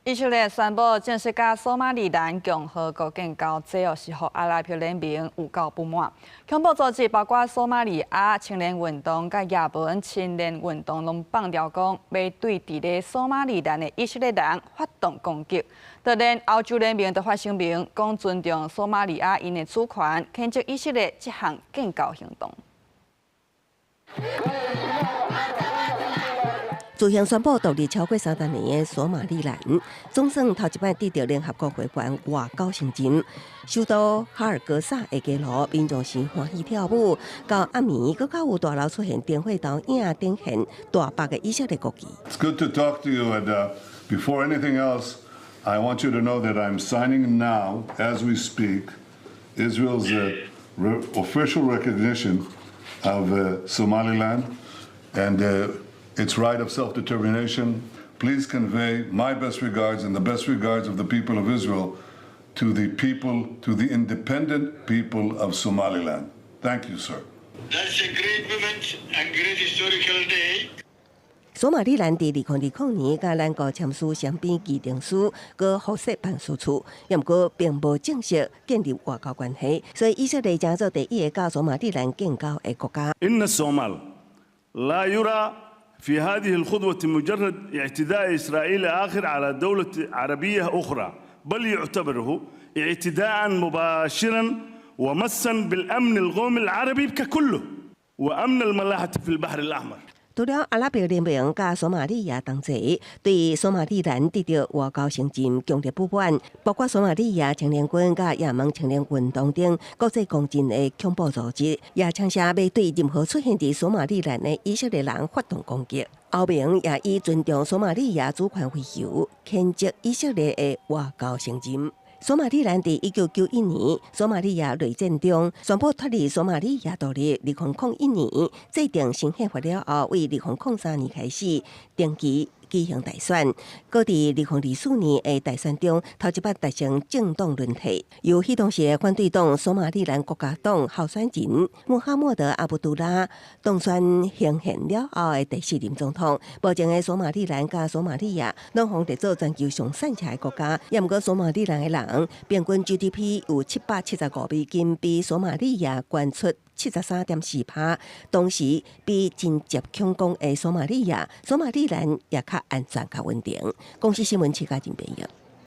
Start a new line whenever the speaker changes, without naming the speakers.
以色列宣布正式佮索馬利蘭共和國建交，這哦是予阿拉伯聯盟有夠不滿。恐怖組織包括索馬利亞青年運動佮也門青年運動，攏放調講，欲對佇咧索馬利蘭的以色列人發動攻擊。就連歐洲聯盟都發聲明，講尊重索馬利亞𪜶的主權，譴責以色列這項建交行動。
自行宣布獨立超過30年的索馬利蘭，總算頭一擺得著聯合國會員外交承認。首都哈爾格薩的街路，民眾是歡喜跳舞。到暗暝，閣較有大樓出現燈火投影，展現大白的以色列國旗。
It's good to talk to you, and before anything else, I want you to know that I'm signing now, as we speak, Israel's official recognition of Somaliland and its right of self-determination. Please convey my best regards and the best regards of the people of Israel to the people, to the independent people of Somaliland. Thank you, sir.
That's a great moment and great historical day.
索馬利蘭佇2020年佮咱國簽署雙邊議定書，閣互設辦事處，毋過並無正式建立外交關係，所以以色列成做第一个佮索馬利蘭建交的國家。
إن الصومال لا يرى في هذه الخطوة مجرد اعتداء إسرائيل آخر على دولة عربية أخرى بل يعتبره اعتداء مباشرا ومسا بالأمن القومي العربي ككله وأمن الملاحة في البحر الأحمر。
除了阿拉伯聯盟佮索馬利亞同齊對索馬利蘭得著外交承認強烈不滿，包括索馬利亞青年軍佮也門青年運動等國際公認的恐怖組織，也聲稱欲對任何出現佇索馬利蘭的以色列人發動攻擊。歐盟也以尊重索馬利亞主權為由，譴責以色列的外交承認。索馬利蘭佇1991年索馬利亞內戰中宣布脫離索馬利亞獨立。2001年制定新憲法了後，為2003年開始定期舉行大選。閣佇2024年的大選中，頭一擺達成政黨輪替，由彼當時的反對黨索馬利蘭國家黨候選人穆罕默德·阿卜杜拉當選行憲了後的第四任總統。目前的索馬利蘭佮索馬利亞攏予列做全球上散赤的國家，也毋過索馬利蘭的人平均 GDP 有775美金，比索馬利亞懸出73.4趴。同時比真濟恐攻的索馬利亞，索馬利蘭也較安全、較穩定。公視新聞，徐家仁編譯。